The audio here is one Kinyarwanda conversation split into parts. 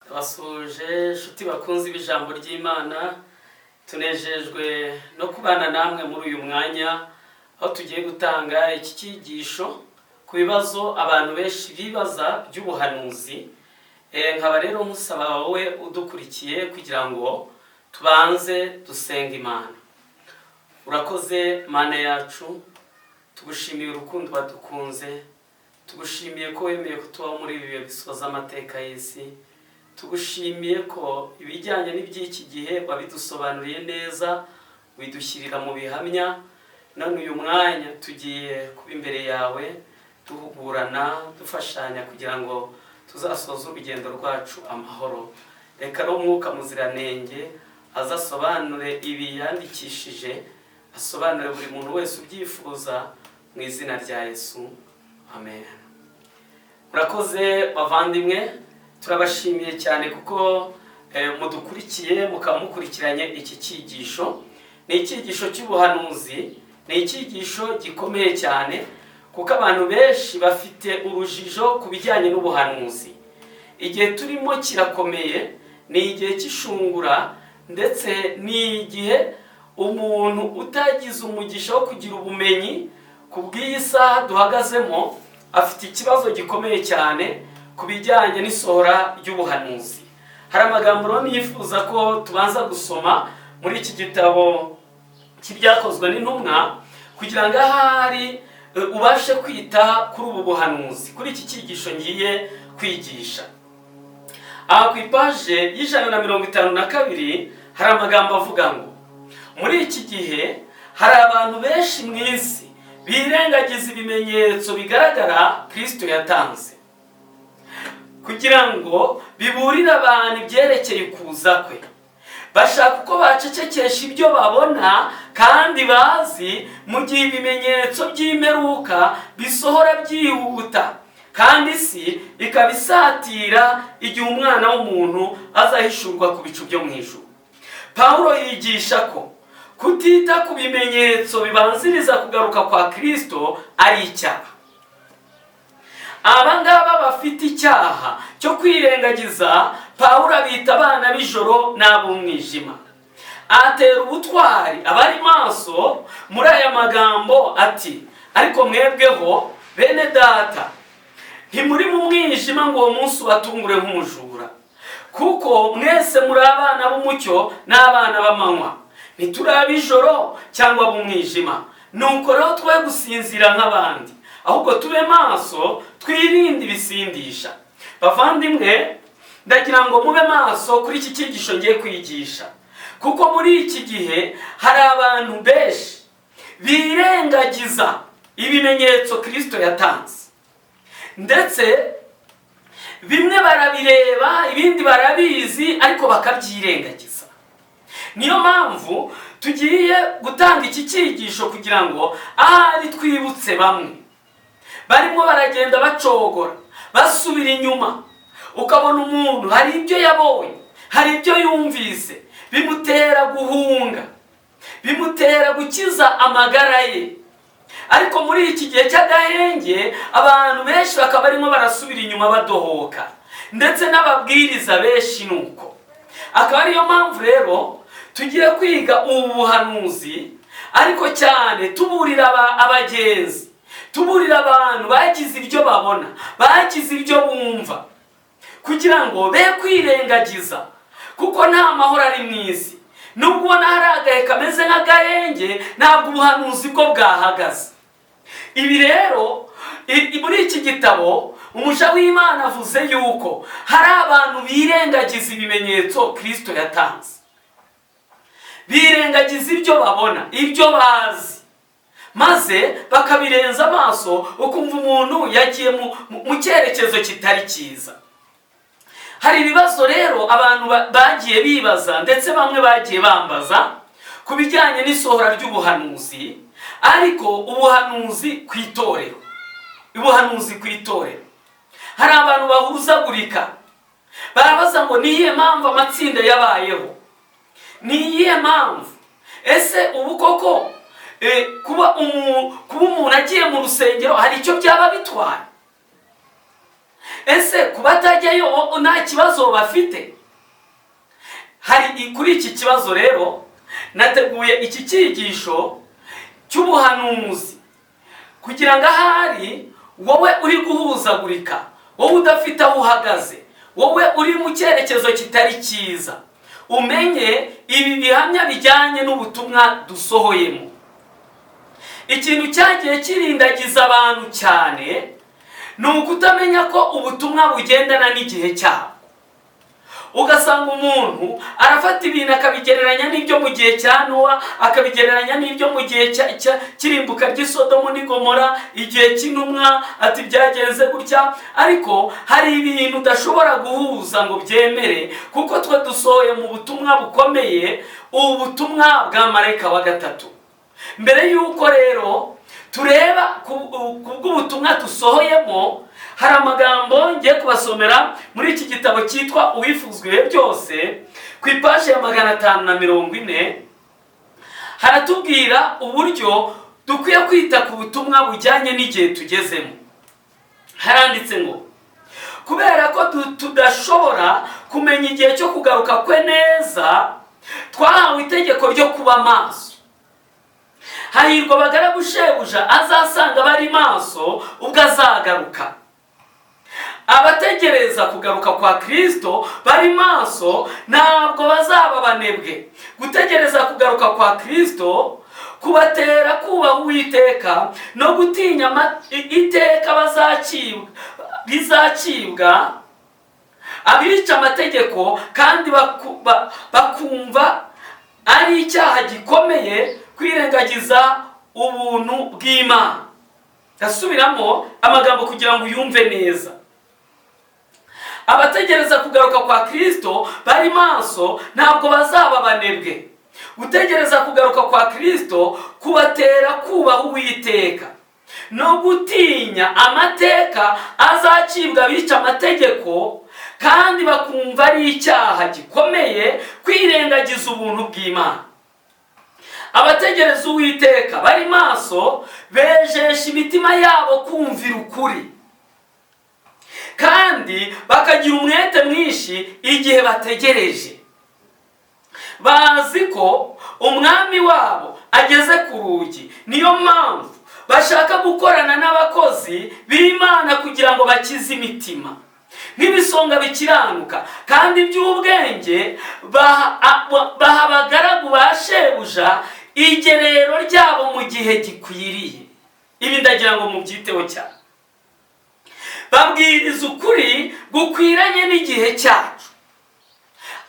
Ndabasuhuje inshuti bakunze b'ijambo ry'Imana. Tunejejwe no kubana namwe muri uyu mwanya aho tugiye gutanga iki cyigisho ku bibazo abantu benshi bibaza by'ubuhanuzi. Nkaba rero nkusaba wowe udukurikiye kugira ngo tubanze dusenge Imana. Urakoze Mana yacu, tugushimiye urukundo wadukunze, tugushimiye ko wemeye kutubaho muri ibi bihe bisoza amateka y'isi, tugushimiye ko ibijyanye n'iby'iki gihe wabidusobanuriye neza, widushyirira mu bihamya. None uyu mwanya tugiye kuba imbere yawe duhugurana, dufashanya kugira ngo tuzasoze urugendo rwacu amahoro. Reka rero Umwuka Muziranenge azasobanure ibi yandikishije, asobanure buri muntu wese ubyifuza, mu izina rya Yesu, amen. Murakoze bavandimwe, turabashimiye cyane kuko mudukurikiye, mukaba mukurikiranye iki cyigisho. Ni icyigisho cy'ubuhanuzi, ni icyigisho gikomeye cyane kuko abantu benshi bafite urujijo ku bijyanye n'ubuhanuzi. Igihe turimo kirakomeye, ni igihe cy'ishungura, ndetse ni igihe umuntu utagize umugisha wo kugira ubumenyi ku bw'iyi saha duhagazemo afite ikibazo gikomeye cyane ku bijyanye n'isohora ry'ubuhanuzi. Hari amagambo rero nifuza ko tubanza gusoma muri iki gitabo cy'Ibyakozwe n'Intumwa kugira ngo ahari ubashe kwita kuri ubu buhanuzi, kuri iki cyigisho ngiye kwigisha. Aha ku ipaje y'152 hari amagambo avuga ngo: "Muri iki gihe hari abantu benshi mu isi birengagiza ibimenyetso bigaragara Kirisito yatanze kugira ngo biburire abantu ibyerekeye ukuza kwe. Bashaka uko bacecekesha ibyo babona kandi bazi, mu gihe ibimenyetso by'imperuka bisohora byihuta kandi isi ikaba isatira igihe Umwana w'umuntu azahishurwa ku bicu byo mu ijuru. Pawulo yigisha ko kutita ku bimenyetso bibanziriza kugaruka kwa Kirisito ari icyaha. Aba ngaba bafite icyaha cyo kwirengagiza, Pawulo abita abana b'ijoro n'ab'umwijima. Atera ubutwari abari maso muri aya magambo ati: 'Ariko mwebweho, bene Data, ntimuri mu mwijima ngo uwo munsi ubatungure nk'umujura, kuko mwese muri abana b'umucyo n'abana b'amanywa. Ntituri ab'ijoro cyangwa ab'umwijima. Nuko rero twe gusinzira nk'abandi, ahubwo tube maso, twirinde ibisindisha.'" Bavandimwe, ndagira ngo mube maso kuri iki cyigisho ngiye kwigisha, kuko muri iki gihe hari abantu benshi birengagiza ibimenyetso Kirisito yatanze, ndetse bimwe barabireba, ibindi barabizi, ariko bakabyirengagiza. Niyo mpamvu tugiye gutanga iki cyigisho kugira ngo ahari twibutse bamwe barimo baragenda bacogora, basubira inyuma. Ukabona umuntu hari ibyo yabonye, hari ibyo yumvise, bimutera guhunga, bimutera gukiza amagara ye, ariko muri iki gihe cy'agahenge abantu benshi bakaba barimo barasubira inyuma, badohoka, ndetse n'ababwiriza benshi ni uko. Akaba ariyo mpamvu rero tugiye kwiga ubu buhanuzi, ariko cyane tuburira abagenzi, tuburira abantu bagize ibyo babona, bagize ibyo bumva, kugira ngo be kwirengagiza, kuko nta mahoro ari mu isi. Nubwo ubona hari agahe kameze nk'agahenge, ntabwo ubuhanuzi bwo bwahagaze. Ibi rero muri iki gitabo umuja w'Imana avuze yuko hari abantu birengagiza ibimenyetso Kirisito yatanze, birengagiza ibyo babona, ibyo bazi, maze bakabirenza amaso, ukumva umuntu yagiye mu cyerekezo kitari cyiza. Hari ibibazo rero abantu bagiye bibaza, ndetse bamwe bagiye bambaza ku bijyanye n'isohora ry'ubuhanuzi, ariko ubuhanuzi ku itorero. Ubuhanuzi ku itorero, hari abantu bahuzagurika, barabaza ngo: "Ni iyihe mpamvu amatsinda yabayeho? Ni iyihe mpamvu? Ese ubu koko kuba umuntu agiye mu rusengero hari icyo byaba bitwaye?" Ese ku batajyayo bo nta kibazo bafite? Hari kuri iki kibazo rero nateguye iki cyigisho cy'ubuhanuzi kugira ngo ahari wowe uri guhuzagurika, wowe udafite aho uhagaze, wowe uri mu cyerekezo kitari cyiza, umenye ibi bihamya bijyanye n'ubutumwa dusohoyemo. Ikintu cyagiye kirindagiza abantu cyane ni ukutamenya ko ubutumwa bugendana n'igihe cyabwo. Ugasanga umuntu arafata ibintu akabigereranya n'ibyo mu gihe cya Nowa, akabigereranya n'ibyo mu gihe cy'irimbuka ry'isodomu n'igomora, igihe cy'intumwa, ati byagenze gutya. Ariko hari ibintu udashobora guhuza ngo byemere, kuko twe dusohoye mu butumwa bukomeye, ubu butumwa bwa marayika wa gatatu. Mbere y'uko rero tureba ku bw'ubutumwa dusohoyemo, hari amagambo ngiye kubasomera muri iki gitabo cyitwa Uwifuzwa Ibihe Byose, ku ipaji ya 540. Haratubwira uburyo dukwiye kwita ku butumwa bujyanye n'igihe tugezemo. Haranditse ngo: "Kubera ko tudashobora kumenya igihe cyo kugaruka kwe neza, twahawe itegeko ryo kuba maso. Hahirwa abagaragu shebuja azasanga bari maso ubwo azagaruka." Abategereza kugaruka kwa Kirisito bari maso ntabwo bazaba banebwe. Gutegereza kugaruka kwa Kirisito kubatera kubaha Uwiteka no gutinya iteka rizacibwa abica amategeko, kandi bakumva ari icyaha gikomeye kwirengagiza ubuntu bw'Imana. Ndasubiramo amagambo kugira ngo uyumve neza. Abategereza kugaruka kwa Kirisito bari maso ntabwo bazaba banebwe. Gutegereza kugaruka kwa Kirisito kubatera kubaha Uwiteka no gutinya amateka azacibwa abica amategeko, kandi bakumva ari icyaha gikomeye kwirengagiza ubuntu bw'Imana. Abategereza Uwiteka bari maso bejesha imitima yabo kumvira ukuri, kandi bakagira umwete mwinshi igihe bategereje. Bazi ko umwami wabo ageze ku rugi. Niyo mpamvu bashaka gukorana n'abakozi b'Imana kugira ngo bakize imitima. Nk'ibisonga bikiranuka kandi by'ubwenge, baha abagaragu ba shebuja igerero ryabo mu gihe gikwiriye. Ibi ndagira ngo mubyiteho cyane. Babwiriza ukuri gukwiranye n'igihe cyacu.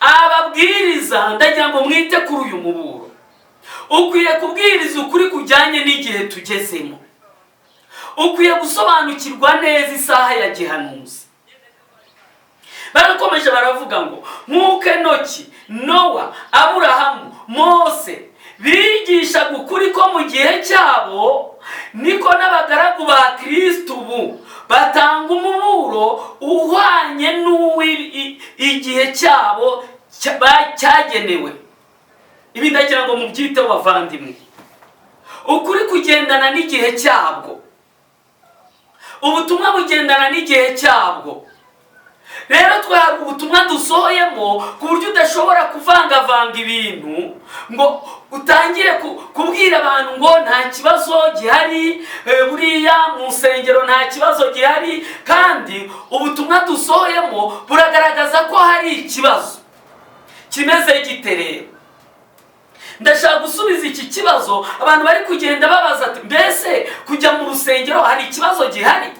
Ababwiriza, ndagira ngo mwite kuri uyu muburo. Ukwiye kubwiriza ukuri kujyanye n'igihe tugezemo. Ukwiye gusobanukirwa neza isaha ya gihanuzi. Barakomeje baravuga ngo: "Nk'uko Enoki, Nowa, Aburahamu, Mose bigishaga ukuri ko mu gihe cyabo, niko n'abagaragu ba Kirisitu ubu batanga umuburo uhwanye n'uw'igihe cyabo cyagenewe." Ibi ndagira ngo mubyiteho, bavandimwe. Ukuri kugendana n'igihe cyabwo, ubutumwa bugendana n'igihe cyabwo. Rero twari ubutumwa dusohoyemo ku buryo udashobora kuvangavanga ibintu ngo utangire kubwira abantu ngo nta kibazo gihari, buriya mu nsengero nta kibazo gihari, kandi ubutumwa dusohoyemo buragaragaza ko hari ikibazo kimeze gite. Rero ndashaka gusubiza iki kibazo abantu bari kugenda babaza ati: "Mbese kujya mu rusengero hari ikibazo gihari?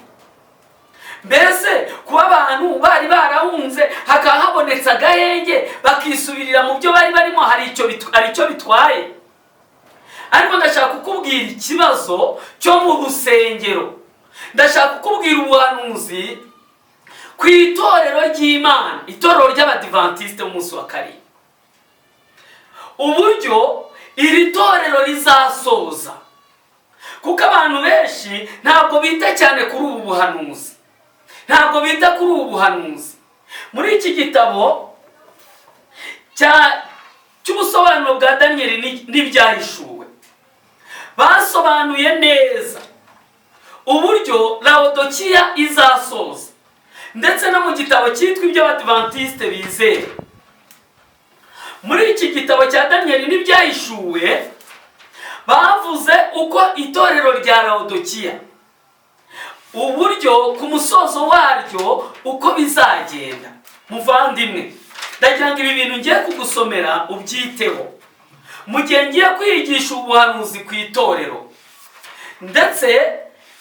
Mbese kuba abantu bari barahunze hakaba habonetse agahenge bakisubirira mu byo bari barimo, hari icyo bitwaye?" Ariko ndashaka kukubwira ikibazo cyo mu rusengero. Ndashaka kukubwira ubuhanuzi ku itorero ry'Imana, itorero ry'Abadivantisite b'Umunsi wa Karindwi, uburyo iri torero rizasoza, kuko abantu benshi ntabwo bita cyane kuri ubu buhanuzi, ntabwo bita kuri ubu buhanuzi. Muri iki gitabo cy'ubusobanuro bwa Daniyeli n'Ibyahishuwe, basobanuye neza uburyo Lawodokiya izasoza. Ndetse no mu gitabo cyitwa Ibyo Abadivantisite Bizera, muri iki gitabo cya Daniyeli n'Ibyahishuwe, bavuze uko itorero rya Laodikiya, uburyo ku musozo waryo uko bizagenda. Muvandimwe, ndagira ngo ibi bintu ngiye kugusomera ubyiteho mu gihe ngiye kwigisha ubuhanuzi ku itorero. Ndetse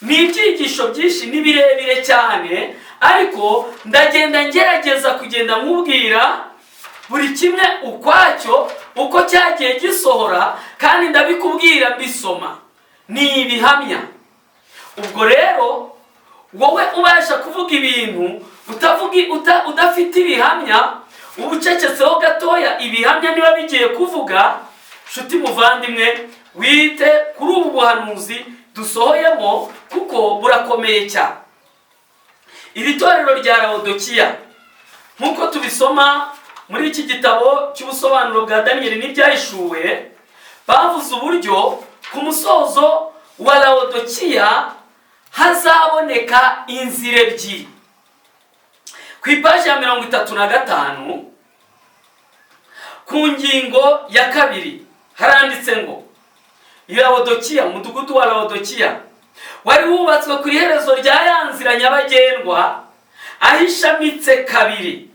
ni ibyigisho byinshi, ni birebire cyane, ariko ndagenda ngerageza kugenda nkubwira buri kimwe ukwacyo uko cyagiye gisohora, kandi ndabikubwira mbisoma, ni ibihamya. Ubwo rero wowe ubasha kuvuga ibintu utavuga udafite ibihamya, uba ucecetseho gatoya ibihamya niba bigiye kuvuga. Nshuti muvandimwe, wite kuri ubu buhanuzi dusohoyemo kuko burakomeye cyane. Iri torero rya Laodikiya, nk'uko tubisoma muri iki gitabo cy'ubusobanuro bwa Daniyeli n'Ibyahishuwe, bavuze uburyo ku musozo wa Laodikiya hazaboneka inzira ebyiri. Ku ipaji ya 35, ku ngingo ya 2, haranditse ngo: "Laodikiya, umudugudu wa Laodikiya wari wubatswe ku iherezo rya ya nzira nyabagendwa aho ishamitse kabiri.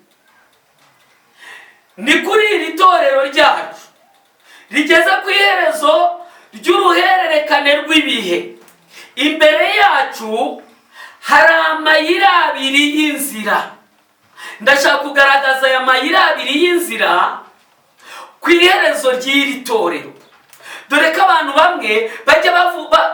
Ni kuri iri torero ryacu rigeze ku iherezo ry'uruhererekane rw'ibihe. Imbere yacu hari amayira abiri y'inzira." Ndashaka kugaragaza aya mayira abiri y'inzira ku iherezo ry'iri torero, dore ko abantu bamwe bajya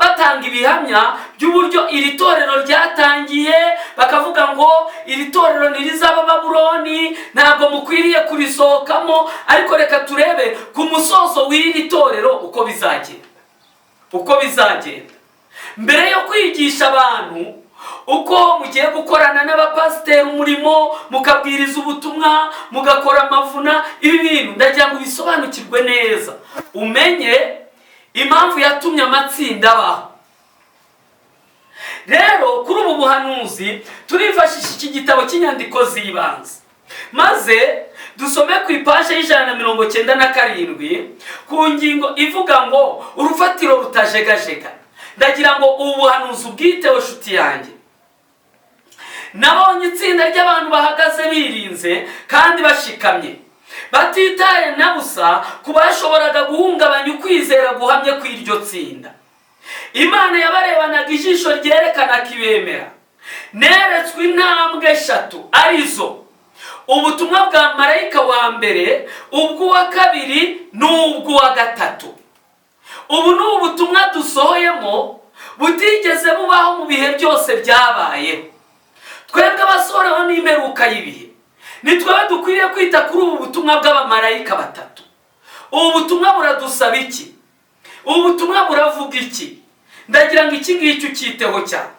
batanga ibihamya by'uburyo iri torero ryatangiye, bakavuga ngo iri torero ntirizaba Babuloni, ntabwo mukwiriye kurisohokamo. Ariko reka turebe ku musozo w'iri torero uko bizagenda. Mbere yo kwigisha abantu uko mugiye gukorana n'abapasiteri umurimo, mukabwiriza ubutumwa, mugakora amavuna, ibi bintu ndagira ngo ubisobanukirwe neza, umenye impamvu yatumye amatsinda abaho. Rero kuri ubu buhanuzi turifashisha iki gitabo cy'inyandiko z'ibanze, maze dusome ku ipaje y'197, ku ngingo ivuga ngo "Urufatiro rutajegajega". Ndagira ngo ubu buhanuzi ubwiteho, nshuti yanjye. "Nabonye itsinda ry'abantu bahagaze birinze kandi bashikamye, batitaye na busa ku bashoboraga guhungabanya ukwizera guhamye kw'iryo tsinda. Imana yabarebanaga ijisho ryerekana ko ibemera. Neretswe intambwe eshatu, arizo ubutumwa bwa marayika wa mbere, ubw'uwa kabiri n'ubw'uwa gatatu. Ubu ni ubutumwa dusohoyemo butigeze bubaho mu bihe byose byabayeho. Twebwe abasohoreho n'imperuka y'ibihe, ni twebwe dukwiriye kwita kuri ubu butumwa bw'abamarayika batatu. Ubu butumwa buradusaba iki? Ubu butumwa buravuga iki? Ndagira ngo iki ngiki ucyiteho cyane.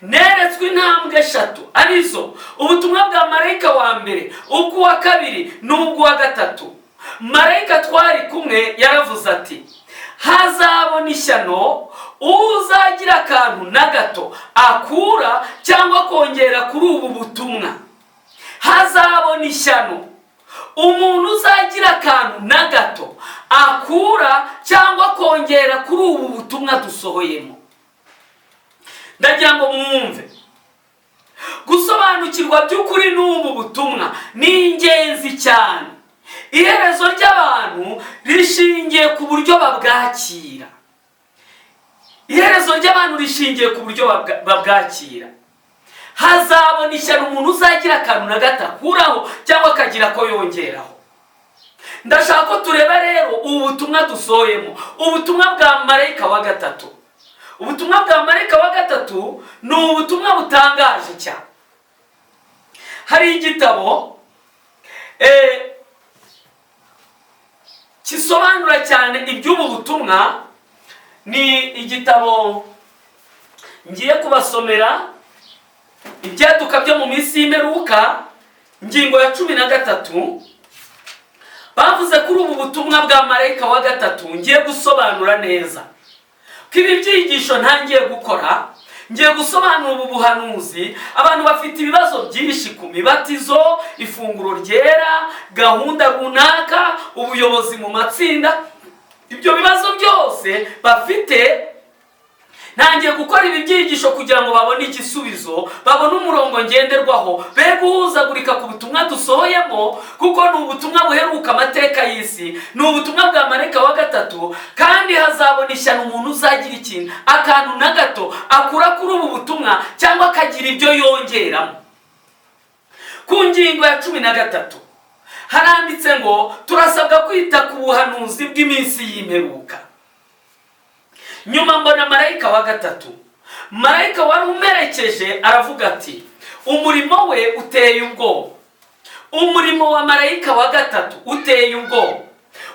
Neretswe intambwe eshatu, arizo ubutumwa bwa marayika wa mbere, ubw'uwa kabiri n'ubw'uwa gatatu. Marayika twari kumwe yaravuze ati: 'Hazabona ishyano uzagira akantu na gato akura cyangwa kongera kuri ubu butumwa.' Hazabona ishyano umuntu uzagira akantu na gato akura cyangwa kongera kuri ubu butumwa dusohoyemo." Ndagira ngo mwumve, gusobanukirwa by'ukuri n'ubu butumwa ni ingenzi cyane. Iherezo ry'abantu rishingiye ku buryo babwakira. Iherezo ry'abantu rishingiye ku buryo babwakira. Hazabona ishyano umuntu uzagira akantu na gato akuraho cyangwa akagira ko yongeraho. Ndashaka ko tureba rero ubu butumwa dusohoyemo, ubutumwa bwa marayika wa gatatu. Ubutumwa bwa marayika wa gatatu ni ubutumwa butangaje cyane. Hari igitabo kisobanura cyane iby'ubu butumwa. Ni igitabo ngiye kubasomera, Ibyaduka byo mu minsi y'imperuka, ingingo ya 13. Bavuze kuri ubu butumwa bwa marayika wa gatatu ngiye gusobanura neza, ko ibi byigisho ntangiye gukora. Ngiye gusobanura ubu buhanuzi. Abantu bafite ibibazo byinshi ku mibatizo, ifunguro ryera, gahunda runaka, ubuyobozi mu matsinda. Ibyo bibazo byose bafite, ntangiye gukora ibi byigisho kugira ngo babone igisubizo, babone umurongo ngenderwaho, be guhuzagurika ku butumwa dusohoyemo, kuko ni ubutumwa buheruka amateka y'isi, ni ubutumwa bwa marayika wa gatatu. Kandi hazabona ishyano umuntu uzagira ikintu, akantu na gato akura kuri ubu butumwa cyangwa akagira ibyo yongeramo. Ku ngingo ya 13 haranditse ngo: "Turasabwa kwita ku buhanuzi bw'iminsi y'imperuka." Nyuma mbona marayika wa gatatu. Marayika wari umerekeje aravuga ati: "Umurimo we uteye ubwoba." Umurimo wa marayika wa gatatu uteye ubwoba,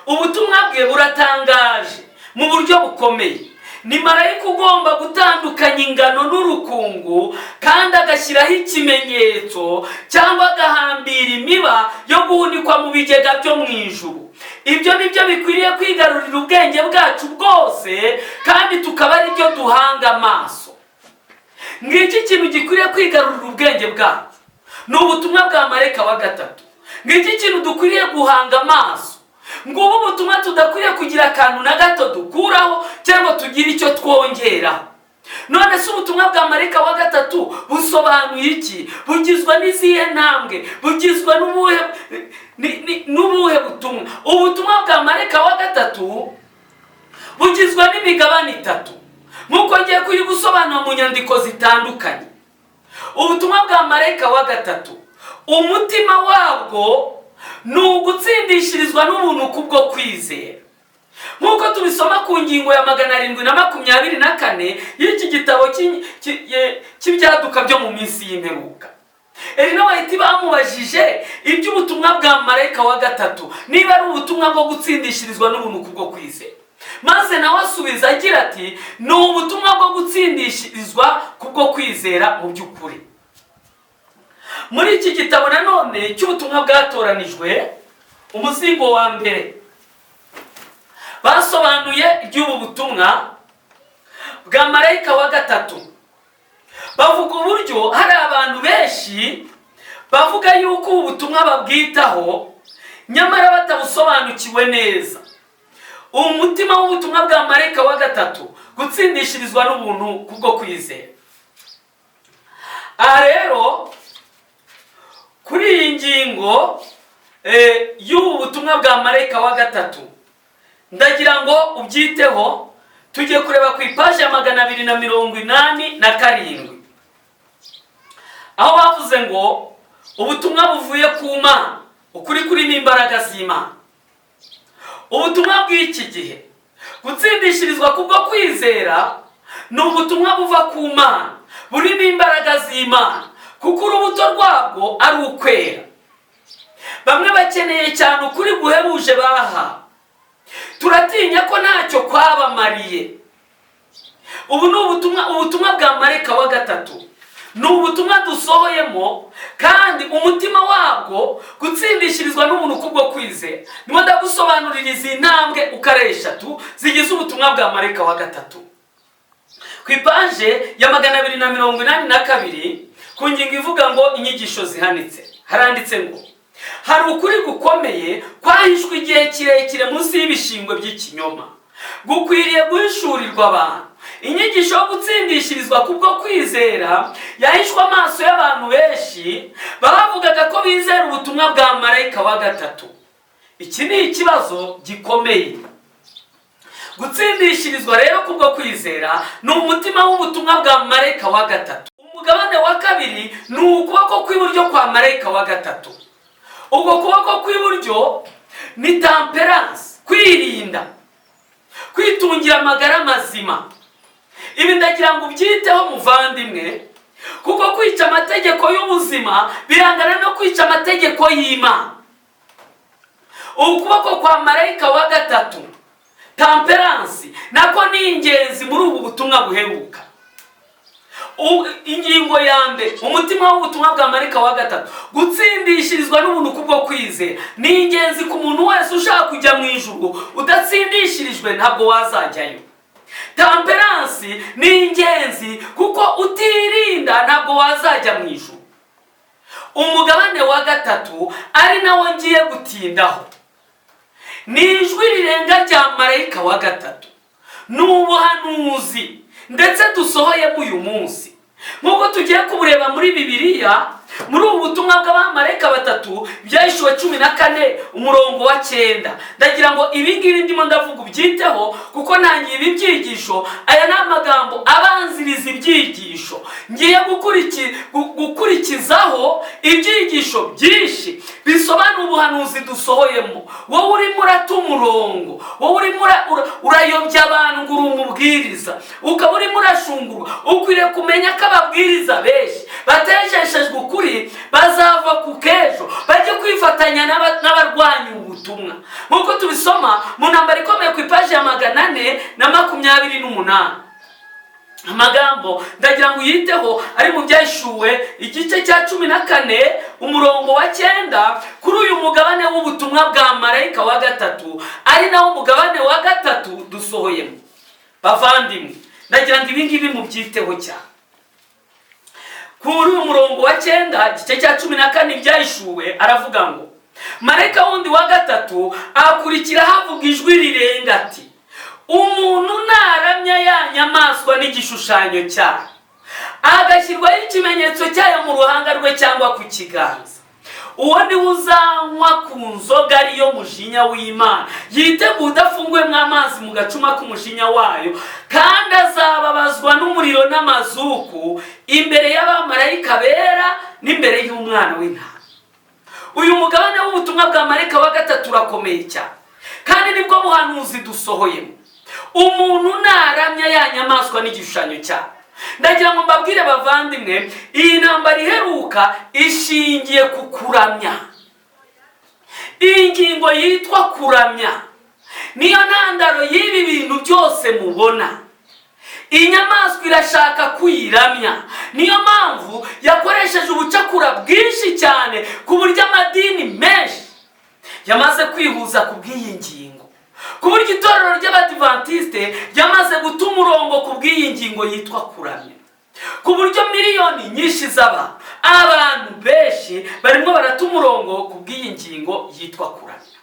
ubutumwa bwe buratangaje mu buryo bukomeye. Ni marayika ugomba gutandukanya ingano n'urukungu, kandi agashyiraho ikimenyetso cyangwa agahambira imiba yo guhunikwa mu bigega byo mu ijuru. Ibyo ni byo bikwiriye kwigarurira ubwenge bwacu bwose, kandi tukaba ari byo duhanga amaso. Ngiki kintu gikwiriye kwigarurira ubwenge bwacu, ni ubutumwa bwa marayika wa gatatu. Ngiki kintu dukwiriye guhanga amaso. Ngubu ubutumwa tudakwiriye kugira akantu na gato dukuraho cyangwa tugire icyo twongeraho. None se ubutumwa bwa marayika wa gatatu busobanuye iki? Bugizwe n'izihe ntambwe? Bugizwe n'ubuhe butumwa? Ubutumwa bwa marayika wa gatatu bugizwe n'imigabane itatu, nk'uko ngiye kuyigusobanura mu nyandiko zitandukanye. Ubutumwa bwa marayika wa gatatu, umutima wabwo ni ugutsindishirizwa n'ubuntu kubwo kwizera, nk'uko tubisoma ku ngingo ya 724 y'iki gitabo cy'ibyaduka byo mu minsi y'imperuka. Elena White bamubajije iby'ubutumwa bwa marayika wa gatatu, niba ari ubutumwa bwo gutsindishirizwa n'ubuntu kubwo kwizera, maze nawe asubiza agira ati: "Ni ubutumwa bwo gutsindishirizwa kubwo kwizera mu by'ukuri." Muri iki gitabo nanone cy'ubutumwa bwatoranijwe, umuzingo wa mbere, basobanuye iby'ubu butumwa bwa marayika wa gatatu, bavuga uburyo hari abantu benshi bavuga yuko ubu butumwa babwitaho, nyamara batabusobanukiwe neza. Umutima w'ubutumwa bwa marayika wa gatatu, gutsindishirizwa n'ubuntu kubwo kwizera. Aha rero kuri iyi ngingo y'ubu butumwa bwa marayika wa gatatu, ndagira ngo ubyiteho. Tugiye kureba ku ipaji ya 287, aho bavuze ngo: "Ubutumwa buvuye ku Mana, ukuri kurimo imbaraga z'Imana." Ubutumwa bw'iki gihe, gutsindishirizwa kubwo kwizera, ni ubutumwa buva ku Mana, burimo imbaraga z'Imana, kuko urubuto rwabwo ari ukwera. Bamwe bakeneye cyane ukuri guhebuje baha, turatinya ko ntacyo kwabamariye. Ubu ni ubutumwa, ubutumwa bwa marayika wa gatatu ni ubutumwa dusohoyemo, kandi umutima wabwo gutsindishirizwa n'ubuntu kubwo kwizera. Ndimo ndagusobanurira izi ntambwe uko ari eshatu zigize ubutumwa bwa marayika wa gatatu. Ku ipaje ya 282, ku ngingo ivuga ngo "Inyigisho zihanitse", haranditse ngo: "Hari ukuri gukomeye kwahishwe igihe kirekire munsi y'ibishingwe by'ikinyoma, gukwiriye guhishurirwa abantu. Inyigisho yo gutsindishirizwa kubwo kwizera yahishwe amaso y'abantu benshi bavugaga ko bizera ubutumwa bwa marayika wa gatatu. Iki ni ikibazo gikomeye." Gutsindishirizwa rero kubwo kwizera ni umutima w'ubutumwa bwa marayika wa gatatu. Umugabane wa kabiri ni ukuboko kw'iburyo kwa marayika wa gatatu. Ubwo kuboko kw'iburyo ni temperance, kwirinda, kwitungira amagara mazima. Ibi ndagira ngo ubyiteho, muvandimwe, kuko kwica amategeko y'ubuzima birangana no kwica amategeko y'Imana. Ukuboko kwa marayika wa gatatu, temperance, nako ni ingenzi muri ubu butumwa buheruka. Ingingo ya mbere, umutima w'ubutumwa bwa marayika wa gatatu, gutsindishirizwa n'ubuntu kubwo kwizera, ni ingenzi ku muntu wese ushaka kujya mu ijuru. Udatsindishirijwe ntabwo wazajyayo. Temperance ni ingenzi kuko utirinda ntabwo wazajya mu ijuru. Umugabane wa gatatu, ari nawo ngiye gutindaho, ni ijwi rirenga rya marayika wa gatatu. Ni ubuhanuzi ndetse dusohoyemo uyu munsi, nk'uko tugiye kubureba muri Bibiliya, muri ubu butumwa bw'abamarayika batatu, Byahishuwe 14 umurongo wa 9. Ndagira ngo ibi ngibi ndimo ndavuga ubyiteho, kuko ntangiye ibi byigisho. Aya ni amagambo abanziriza ibyigisho ngiye gukurikizaho ibyigisho byinshi bisobanura ubuhanuzi dusohoyemo. Wowe urimo urata umurongo, wowe urimo urayobya abantu ngo uri umubwiriza, ukaba urimo urashungurwa, ukwiriye kumenya ko ababwiriza benshi batejeshejwe ukuri bazava ku k'ejo bajye kwifatanya n'abarwanya ubutumwa, nk'uko tubisoma mu Ntambara Ikomeye ku ipaji ya 428. Amagambo ndagira ngo uyiteho ari mu Byahishuwe igice cya 14 umurongo wa 9, kuri uyu mugabane w'ubutumwa bwa marayika wa gatatu, ari nawo mugabane wa gatatu dusohoyemo. Bavandimwe, ndagira ngo ibi ngibi mubyiteho cyane. Kuri uyu murongo wa 9, igice cya 14, Ibyahishuwe, aravuga ngo: "Marayika wundi wa gatatu akurikira havuga ijwi rirenga ati: 'Umuntu naramya ya nyamaswa n'igishushanyo cyayo, agashyirwaho ikimenyetso cyayo mu ruhanga rwe cyangwa ku kiganza, uwo niwe uzanywa ku nzoga ariyo mujinya w'Imana yiteguye udafunguyemo amazi mu gacuma k'umujinya wayo, kandi azababazwa n'umuriro n'amazuku imbere y'abamarayika bera n'imbere y'Umwana w'Intama.'" Uyu mugabane w'ubutumwa bwa marayika wa gatatu urakomeye cyane, kandi nibwo buhanuzi dusohoyemo. Umuntu naramya ya nyamaswa n'igishushanyo cyayo. Ndagira ngo mbabwire bavandimwe, iyi ntambara iheruka ishingiye ku kuramya. Iyi ngingo yitwa kuramya niyo ntandaro y'ibi bintu byose mubona. Inyamaswa irashaka kuyiramya, niyo mpamvu yakoresheje ubucakura bwinshi cyane, ku buryo amadini menshi yamaze kwihuza ku bw'iyi ngingo, ku buryo itorero ry'Abadivantisite ryamaze guta umurongo ku bw'iyi ngingo yitwa kuramya, ku buryo miliyoni nyinshi z'abantu, abantu benshi barimo barata umurongo ku bw'iyi ngingo yitwa kuramya.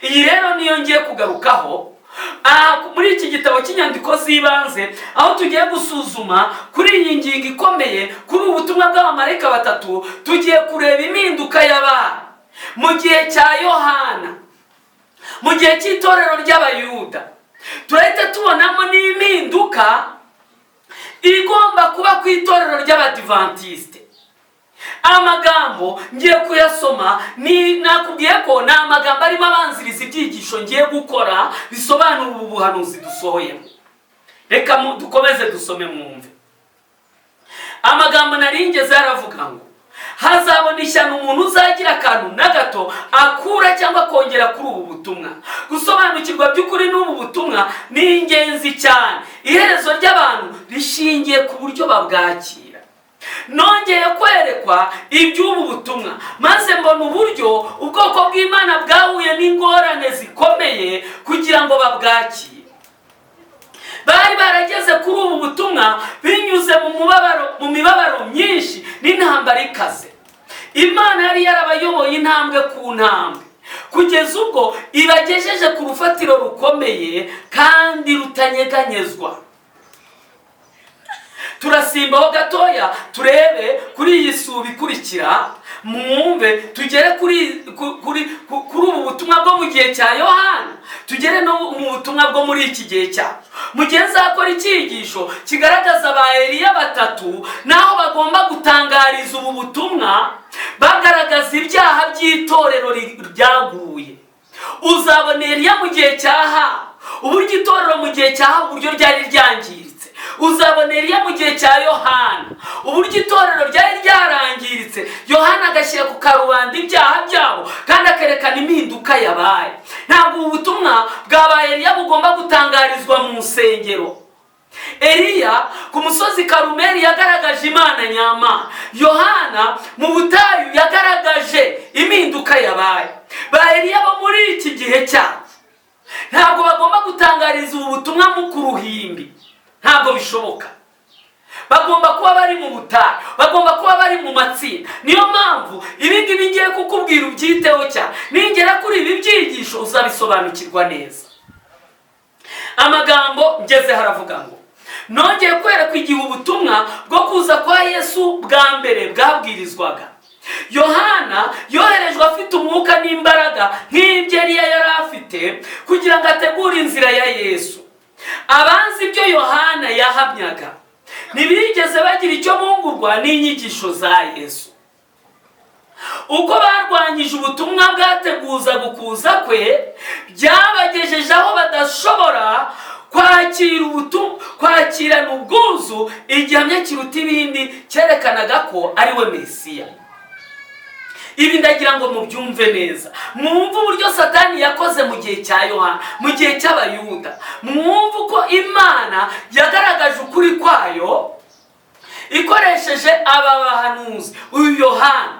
Iyi rero niyo ngiye kugarukaho aha muri iki gitabo cy'inyandiko z'ibanze, aho tugiye gusuzuma kuri iyi ngingo ikomeye, kuri ubu butumwa bw'abamarayika batatu. Tugiye kureba impinduka y'abantu mu gihe cya Yohana, mu gihe cy'itorero ry'Abayuda. Turahita tubonamo n'impinduka igomba kuba ku itorero ry'Abadivantisite. Amagambo ngiye kuyasoma, ni nakubwiye ko ni amagambo arimo abanziriza ibyigisho ngiye gukora bisobanura ubu buhanuzi dusohoyemo. Reka dukomeze dusome mwumve amagambo naringeze. Aravuga ngo: "Hazabona ishyano umuntu uzagira akantu na gato akura cyangwa akongera kuri ubu butumwa." Gusobanukirwa by'ukuri n'ubu butumwa ni ingenzi cyane. Iherezo ry'abantu rishingiye ku buryo babwakira. "Nongeye kwerekwa iby'ubu butumwa, maze mbona uburyo ubwoko bw'Imana bwahuye n'ingorane zikomeye kugira ngo babwakire. Bari barageze kuri ubu butumwa binyuze mu mubabaro, mu mibabaro myinshi n'intambara ikaze. Imana yari yarabayoboye intambwe ku ntambwe kugeza ubwo ibagejeje ku rufatiro rukomeye kandi rutanyeganyezwa." Turasimbaho gatoya turebe kuri iyi suba ikurikira, mwumve, tugere kuri ubu butumwa bwo mu gihe cya Yohana, tugere no mu butumwa bwo muri iki gihe cyacu, mu gihe nzakora icyigisho kigaragaza ba Eliya batatu n'aho bagomba gutangariza ubu butumwa, bagaragaza ibyaha by'itorero ryaguye. Uzabona Eliya mu gihe cya Ahabu, uburyo itorero mu gihe cya Ahabu uburyo ryari ryangiritse. Uzabona Eliya mu gihe cya Yohana, uburyo itorero ryari ryarangiritse, Yohana agashyira ku karubanda ibyaha byabo kandi akerekana impinduka yabaye. Ntabwo ubu butumwa bwabaye Eliya bugomba gutangarizwa mu nsengero. Eliya ku musozi Karumeli yagaragaje Imana nyamana. Yohana mu butayu yagaragaje impinduka yabaye. Ba Eliya bo muri iki gihe cyacu Ntabwo bagomba gutangariza ubu butumwa mu ku ruhimbi, ntabwo bishoboka. Bagomba kuba bari mu butayu, bagomba kuba bari mu matsinda. Niyo mpamvu ibi ngibi ngiye kukubwira ubyiteho cyane. Ningera kuri ibi byigisho uzabisobanukirwa neza. Amagambo ngeze haravuga ngo: "Nongeye kwerekwa igihe ubutumwa bwo kuza kwa Yesu bwa mbere bwabwirizwaga. Yohana yoherejwe afite umwuka n'imbaraga nk'ibyo Eliya yari afite kugira ngo ategure inzira ya Yesu. Abanzi ibyo Yohana yahamyaga ntibigeze bagira icyo bungurwa n'inyigisho za Yesu. Uko barwanyije ubutumwa bwateguzaga ukuza kwe byabagejeje aho badashobora kwakira ubutumwa, kwakirana ubwuzu igihamya kiruta ibindi cyerekanaga ko ari we Mesiya." Ibi ndagira ngo mubyumve neza, mwumve uburyo Satani yakoze mu gihe cya Yohana, mu gihe cy'Abayuda. Mwumve uko Imana yagaragaje ukuri kwayo ikoresheje aba bahanuzi, uyu Yohana.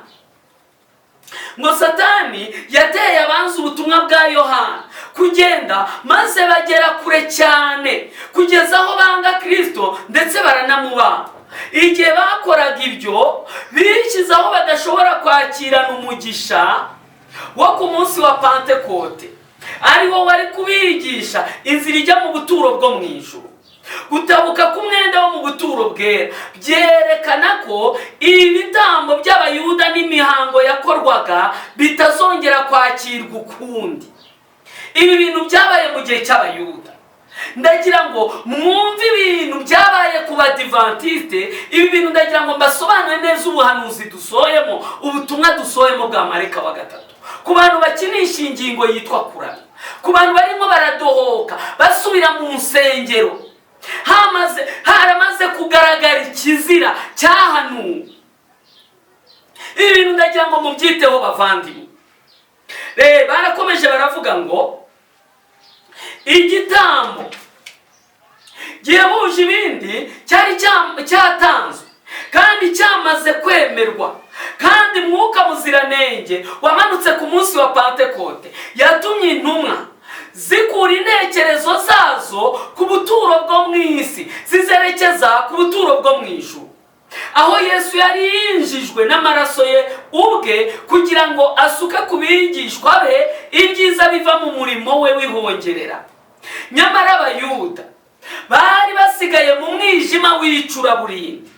Ngo Satani yateye abanzi ubutumwa bwa Yohana kugenda, maze bagera kure cyane kugeza aho banga Kirisito ndetse baranamubamba. Igihe bakoraga ibyo, bishyize aho badashobora kwakirana umugisha wo ku munsi wa Pantekote, ari wo wari kubigisha inzira ijya mu buturo bwo mu ijuru. Gutabuka k'umwenda wo mu buturo bwera byerekana ko ibitambo by'Abayuda n'imihango yakorwaga bitazongera kwakirwa ukundi. Ibi bintu byabaye mu gihe cy'Abayuda. Ndagira ngo mwumve ibintu byabaye ku Badivantiste. Ibi bintu ndagira ngo mbasobanure neza ubuhanuzi dusohoyemo, ubutumwa dusohoyemo bwa marayika wa gatatu, ku bantu bakinisha ingingo yitwa kuramya, ku bantu barimo baradohoka basubira mu nsengero hamaze haramaze kugaragara ikizira cyahanuwe. Ibi bintu ndagira ngo mubyiteho, bavandimwe. Barakomeje baravuga ngo igitambo gihebuje ibindi cyari cyatanzwe kandi cyamaze kwemerwa, kandi Mwuka Muziranenge wamanutse ku munsi wa Pantekote yatumye intumwa zikura intekerezo zazo ku buturo bwo mu isi, zizerekeza ku buturo bwo mu ijuru, aho Yesu yari yinjijwe n'amaraso ye ubwe kugira ngo asuke ku bigishwa be ibyiza biva mu murimo we w'ihongerera. Nyamara Abayuda bari basigaye mu mwijima w'icuraburindi,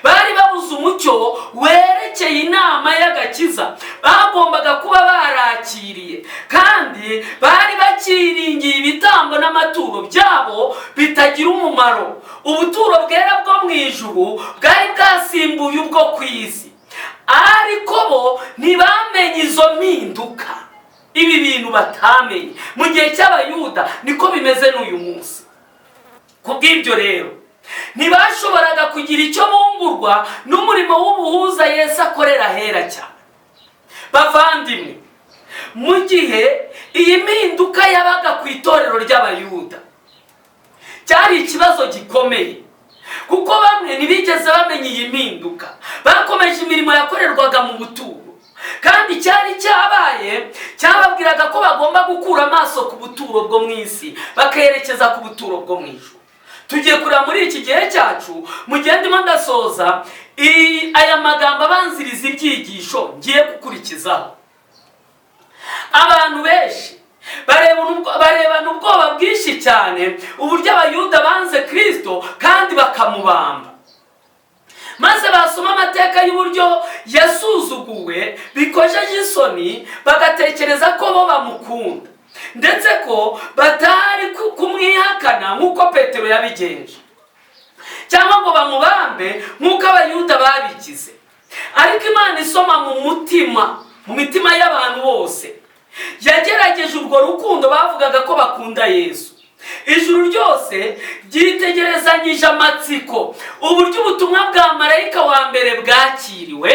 bari babuze umucyo werekeye inama y'agakiza bagombaga kuba barakiriye, kandi bari bakiringiye ibitambo n'amaturo byabo bitagira umumaro. Ubuturo bwera bwo mu ijuru bwari bwasimbuye ubwo ku isi, ariko bo ntibamenye izo mpinduka. Ibi bintu batamenye mu gihe cy'Abayuda niko bimeze n'uyu munsi. Ku bw'ibyo rero, ntibashoboraga kugira icyo bungurwa n'umurimo w'ubuhuza Yesu akorera ahera cyane. Bavandimwe, mu gihe iyi mpinduka yabaga ku itorero ry'Abayuda, cyari ikibazo gikomeye, kuko bamwe ntibigeze bamenya iyi mpinduka, bakomeje imirimo yakorerwaga mu buturo, kandi cyari cyabaye cyababwiraga ko bagomba gukura amaso ku buturo bwo mu isi bakerekeza ku buturo bwo mu ijuru. Tugiye kureba muri iki gihe cyacu. Mu gihe ndimo ndasoza aya magambo abanziriza ibyigisho ngiye gukurikizaho, abantu benshi barebana ubwoba bwinshi cyane uburyo Abayuda banze Kirisito kandi bakamubamba, maze basoma amateka y'uburyo yasuzuguwe bikojeje isoni, bagatekereza ko bo bamukunda, ndetse ko batari kumwihakana nk'uko Petero yabigenje, cyangwa ngo bamubambe nk'uko Abayuda babigize. Ariko Imana isoma mu mutima, mu mitima y'abantu bose, yagerageje urwo rukundo bavugaga ko bakunda Yesu. Ijuru ryose ryitegerezanyije amatsiko uburyo ubutumwa bwa marayika wa mbere bwakiriwe,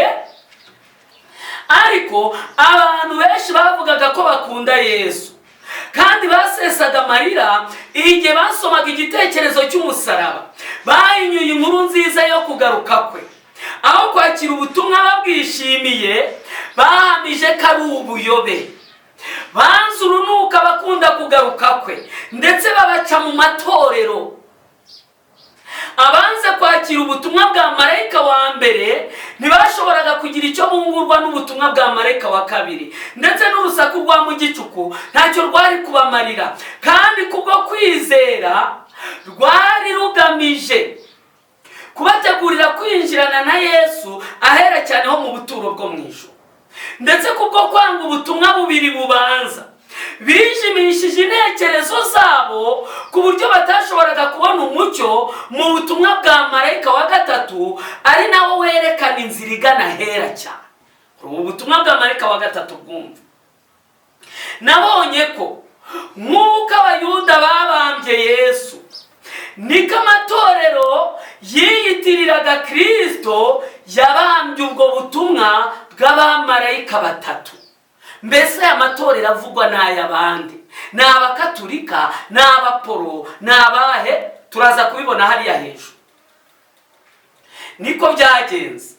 ariko abantu benshi bavugaga ko bakunda Yesu kandi basesaga amarira igihe basomaga igitekerezo cy'umusaraba, bahinyuye inkuru nziza yo kugaruka kwe. Aho kwakira ubutumwa babwishimiye, bahamije ko ari ubuyobe. Banze urunuka bakunda kugaruka kwe, ndetse babaca mu matorero. Abanze kwakira ubutumwa bwa marayika wa mbere ntibashoboraga kugira icyo bungurwa n'ubutumwa bwa marayika wa kabiri, ndetse n'urusaku rwa mu gicuku ntacyo rwari kubamarira. Kandi kubwo kwizera rwari rugamije kubategurira kwinjirana na Yesu ahera cyane ho mu buturo bwo mu ijuru, ndetse kubwo kwanga ubutumwa bubiri bubanza, bijimishije intekerezo zabo ku buryo batashoboraga kubona umucyo mu butumwa bwa marayika wa gatatu, ari nawo werekana inzira igana ahera cyane. Ubu butumwa bwa marayika wa gatatu bwumva. Nabonye ko nk'uko Abayuda babambye Yesu, niko amatorero yiyitiriraga Kirisito yabambye ubwo butumwa bw'abamarayika batatu. Mbese aya matorero avugwa ni ay'abandi? Ni Abakaturika? Ni Abaporo? Ni abahe? Turaza kubibona hariya hejuru. Niko byagenze.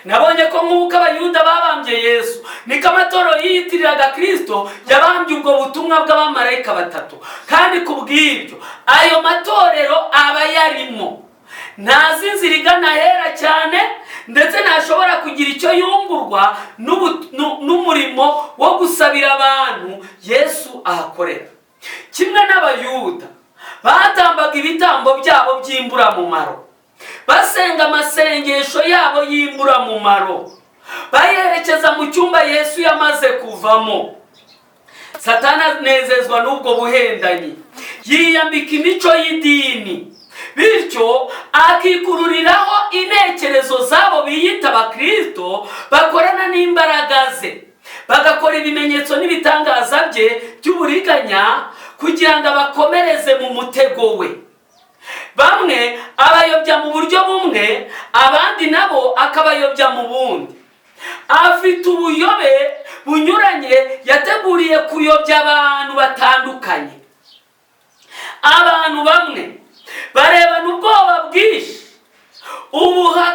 Nabonye ko nk'uko Abayuda babambye Yesu, niko amatorero yiyitiriraga Kirisito yabambye ubwo butumwa bw'abamarayika batatu. Kandi ku bw'ibyo ayo matorero aba yarimo ntazi inzira igana ahera cyane, ndetse ntashobora kugira icyo yungurwa n'umurimo wo gusabira abantu Yesu ahakorera. Kimwe n'Abayuda batambaga ibitambo byabo by'imburamumaro, basenga amasengesho yabo y'imburamumaro bayerekeza mu cyumba Yesu yamaze kuvamo, Satani anezezwa n'ubwo buhendanyi, yiyambika imico y'idini, bityo akikururiraho intekerezo z'abo biyita Abakirisito bakorana n'imbaraga ze, bagakora ibimenyetso n'ibitangaza bye by'uburiganya kugira ngo abakomereze mu mutego we. Bamwe abayobya mu buryo bumwe, abandi nabo akabayobya mu bundi. Afite ubuyobe bunyuranye yateguriye kuyobya abantu batandukanye. Abantu bamwe barebana ubwoba bwinshi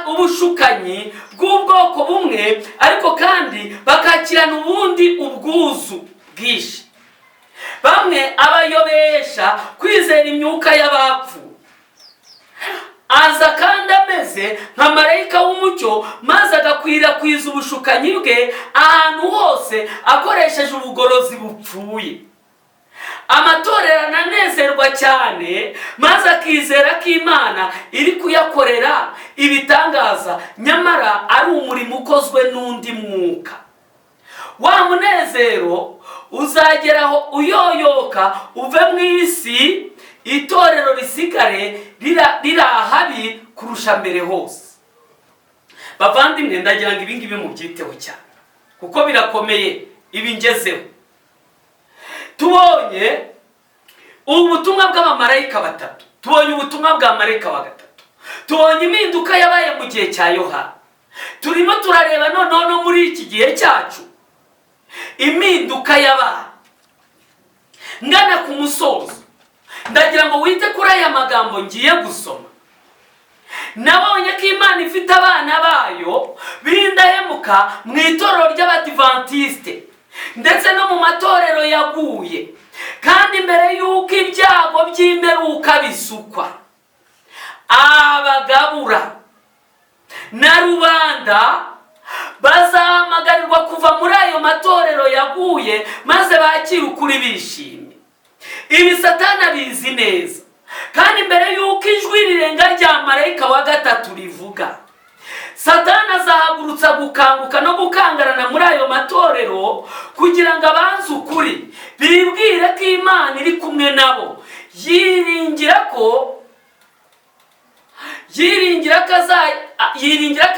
ubushukanyi bw'ubwoko bumwe, ariko kandi bakakirana ubundi ubwuzu bwinshi. Bamwe abayobesha kwizera imyuka y'abapfuye. Aza kandi ameze nka marayika w'umucyo, maze agakwirakwiza ubushukanyi bwe ahantu hose akoresheje ubugorozi bupfuye. Amatorero ananezerwa cyane, maze akizera ko Imana iri kuyakorera ibitangaza, nyamara ari umurimo ukozwe n'undi mwuka. Wa munezero uzageraho uyoyoka uve mu isi, itorero risigare riri ahabi kurusha mbere hose. Bavandimwe, ndagira ngo ibingibi mubyiteho cyane kuko birakomeye. Ibi ngezeho, tubonye ubutumwa bw'abamarayika batatu, tubonye ubutumwa bwa marayika wa gatatu, tubonye impinduka yabaye mu gihe cya Yohana. Turimo turareba noneho no muri iki gihe cyacu impinduka yabaye. Ngana ku musozo, ndagira ngo wite kuri aya magambo ngiye gusoma. Nabonye ko Imana ifite abana bayo b'indahemuka mu itorero ry'Abadivantisite ndetse no mu matorero yaguye. Kandi mbere y'uko ibyago by'imperuka bisukwa, abagabura na rubanda bazahamagarirwa kuva muri ayo matorero yaguye, maze bakire ukuri bishimye. Ibi Satani abizi neza. Kandi mbere y'uko ijwi rirenga rya marayika wa gatatu rivuga, Satani azahagurutsa gukanguka no gukangarana muri ayo matorero kugira ngo abanze ukuri bibwire ko Imana iri kumwe nabo. Yiringira ko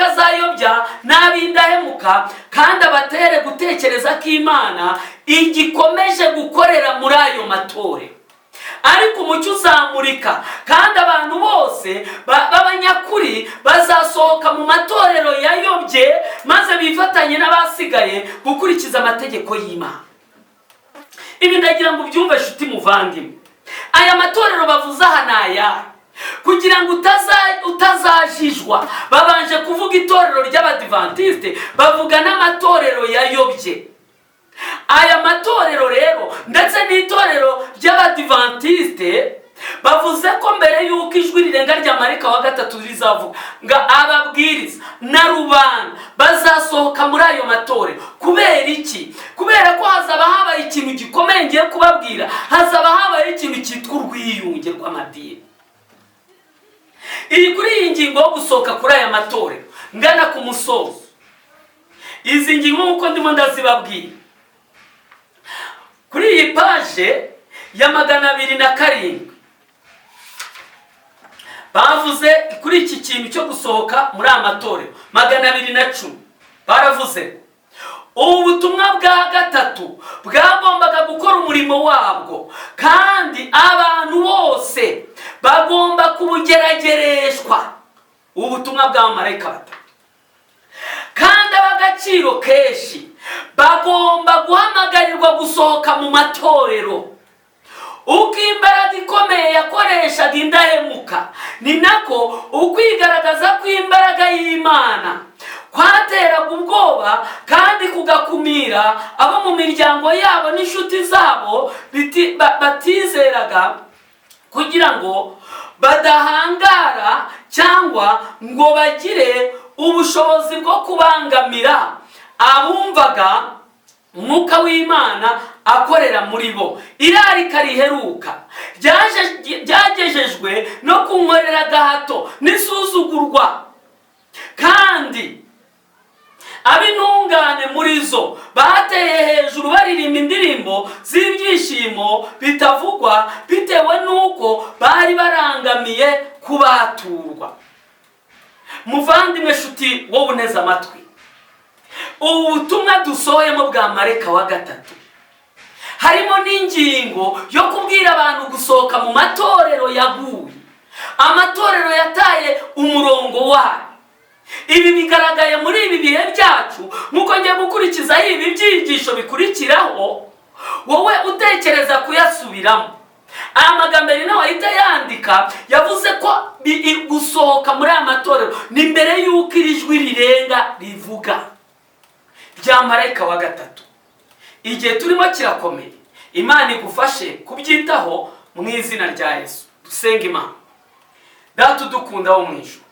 azayobya n'ab'indahemuka kandi abatere gutekereza ko Imana igikomeje gukorera muri ayo matorero. Ariko umucyo uzamurika, kandi abantu bose b'abanyakuri bazasohoka mu matorero yayobye, maze bifatanye n'abasigaye gukurikiza amategeko y'Imana. Ibi ndagira ngo ubyumve, shuti muvandimwe. Aya matorero bavuze aha ni ayahe? Kugira ngo utazajijwa, babanje kuvuga itorero ry'Abadivantisite, bavuga n'amatorero yayobye. Aya matorero Ndetse n'itorero ry'Abadivantisite bavuze ko mbere y'uko ijwi rirenga rya marayika wa gatatu rizavuga, ngo ababwiriza na rubanda bazasohoka muri ayo matorero. Kubera iki? Kubera ko hazaba habaye ikintu gikomeye ngiye kubabwira. Hazaba habaye ikintu cyitwa urwiyunge rw'amadini. Iyi kuri iyi ngingo yo gusohoka kuri aya matorero, ngana ku musozo. Izi ngingo nk'uko ndimo ndazibabwira, kuri iyi page ya 207 bavuze kuri iki kintu cyo gusohoka muri aya matorero. 210 baravuze: ubu butumwa bwa gatatu bwagombaga gukora umurimo wabwo, kandi abantu bose bagomba kubugeragereshwa. Ubu butumwa bwa marayika batatu, kandi ab'agaciro kenshi bagomba guhamagarirwa gusohoka mu matorero. Uko imbaraga ikomeye yakoreshaga indahemuka, ni nako ukwigaragaza kw'imbaraga y'Imana kwateraga ubwoba kandi kugakumira abo mu miryango yabo n'inshuti zabo batizeraga, kugira ngo badahangara cyangwa ngo bagire ubushobozi bwo kubangamira abumvaga Umwuka w'Imana akorera muri bo. Irarika riheruka ryagejejwe no kunkorera agahato n'isuzugurwa, kandi ab'intungane muri zo bateye hejuru baririmba indirimbo z'ibyishimo bitavugwa, bitewe n'uko bari barangamiye kubaturwa. Muvandimwe, shuti, wowe uneze amatwi, ubu butumwa dusohoyemo bwa marayika wa gatatu harimo n'ingingo yo kubwira abantu gusohoka mu matorero yaguye, amatorero yataye umurongo wayo. Ibi bigaragaye muri ibi bihe byacu, nk'uko ngiye gukurikizaho ibi byigisho bikurikiraho. Wowe utekereza kuyasubiramo aya magambo, ari nawe ahita yandika. Yavuze ko gusohoka muri aya matorero ni mbere y'uko iri jwi rirenga rivuga rya marayika wa gatatu. Igihe turimo kirakomeye. Imana igufashe kubyitaho mu izina rya Yesu. Dusenga Imana. Data udukunda wo mu ijuru,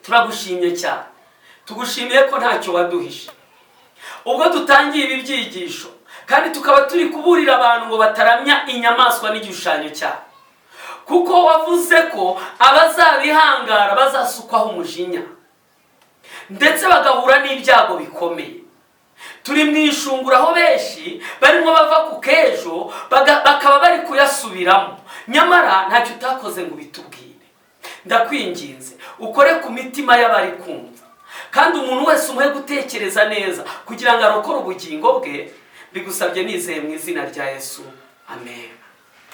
turagushimye cyane. Tugushimiye ko ntacyo waduhishe. Ubwo dutangiye ibi byigisho kandi tukaba turi kuburira abantu ngo bataramya inyamaswa n'igishushanyo cyabo, kuko wavuze ko abazabihangara bazasukwaho umujinya ndetse bagahura n'ibyago bikomeye. Turi mu ishungura aho benshi barimo bava ku k'ejo, bakaba bari kuyasubiramo, nyamara ntacyo utakoze ngo ubitubwire. Ndakwinginze, ukore ku mitima y'abari kumva, kandi umuntu wese umuhe gutekereza neza kugira ngo arokore ubugingo bwe. Bigusabye nizeye mu izina rya Yesu, amen.